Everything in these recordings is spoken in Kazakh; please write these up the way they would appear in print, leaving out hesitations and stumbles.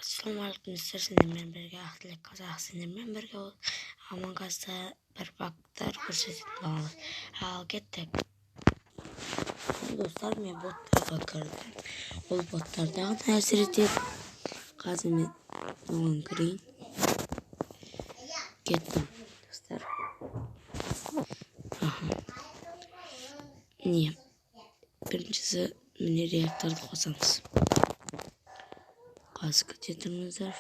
Ассалаумағалейкум, достар! Сендермен бірге Ақтілек Қазақ. Сендермен бірге Among Us'та бір багтар көрсететін боламыз. Ал кеттік. Достар, мен боттарға кірдім. Ол боттардағы да әсер етеді. Қазір мен оған кірейін. Кеттім, достар. Аха. Не? Біріншісі, міне, реакторды қосамыз. Қазір күте тұрыңыздар.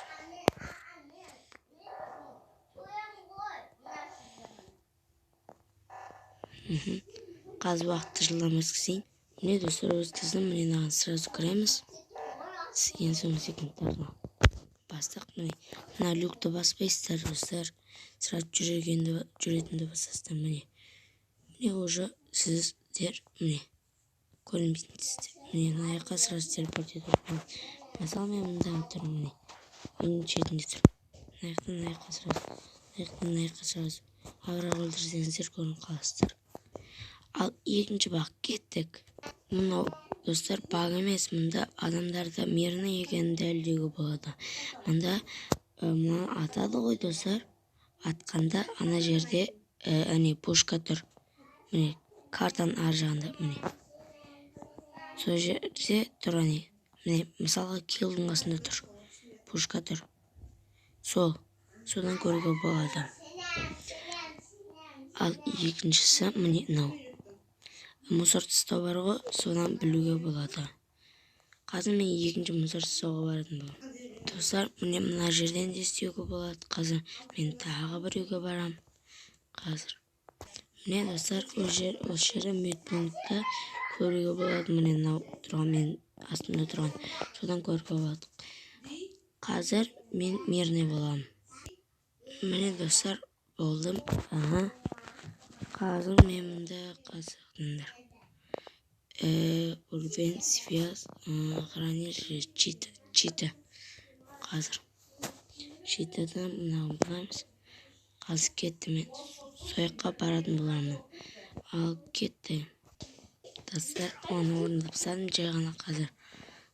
Қазір уақытты жылдам өткізейін. Міне, достар, өткіздім. Міне, мынаған сразу кіреміз. Ең соңғы секундтарда бастық. Міне, мына люкті баспайсыздар, достар. Сразу жүргенді, жүретінді басасыздар. Міне. Міне, уже сіздер, міне, көрінбейтінсіздер. Міне, мына жаққа сразу телепорт етуге болады. Мысалы, мен мында тұрмын, міне. Үйдің шетінде тұрмын. Мына жақтан мына жаққа сразу, мына жақтан мына жаққа сразу. Ал бірақ өлтірсеңіздер, көрініп қаласыздар. Ал екінші баг, кеттік. Мынау, достар, баг емес, мында адамдарды мирный екенін дәлелдеуге болады. Мында мынаны атады ғой, достар. Атқанда ана жерде әне пушка тұр. Міне, картаның ар жағында, міне. Сол жерде тұр, әне. Міне, мысалға, киллдің қасында тұр. Пушка тұр. Сол. Содан көруге болады. Ал екіншісі, міне, мынау. Мусор тастау бар ғой, содан білуге болады. Қазір мен екінші мусор тастауға баратын боламын. Достар, міне, мына жерден де істеуге болады. Қазір мен тағы бір үйге барамын. Қазір. Міне, достар, осы жерде медпунктта көруге болады. Міне, мынау тұрған, мен астымда тұрған. Содан көруге болады. Қазір мен мирный боламын. Міне, достар, болдым. Аха. Қазір мен мында қазір уровень, связь, хранилище, чита, чита. Қазір читадан мынаны бұрамыз. Қазір кетті, мен сол жаққа баратын боламын. Ал кетті. Достар, оны орындап тастадым жай ғана қазір.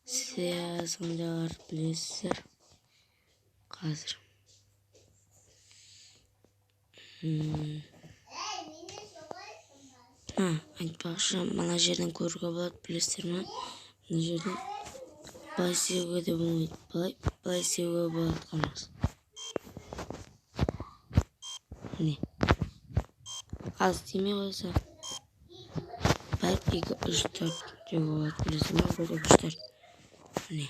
Связь, сондайлар білесіздер. Қазір. Айтпақшы, мына жерден көруге болады, білесіздер ме? Мына жерден былай істеуге де болмайды. Былай, былай істеуге болады, қараңыз. Міне. Ал істемей қойса, 1, 2, 3, 4 деуге болады, білесіздер ме? 1, 2, 3, 4. Міне.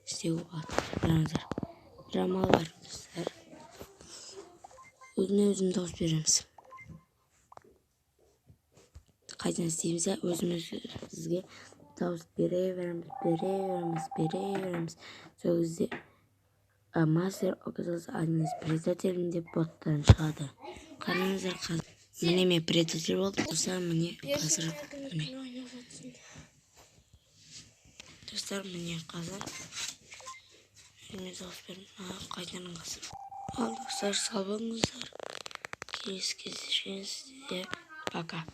Істеуге болады. Қараңыздар. Бір амал бар, достар. Өзіме өзім дауыс береміз. Қайдан істейміз, өзімізге дауыс бере береміз, бере береміз, бере береміз. Сол кезде мастер оказался один из предателей деп боттан шығады. Қараңыздар, қазір. Міне, мен предатель болдым. Достар, міне, қазір, міне. Достар, міне, қазір. Өзіме дауыс бердім. Қайтадан қазір. Ал, достар, сау болыңыздар. Келесі кездескенше, пока.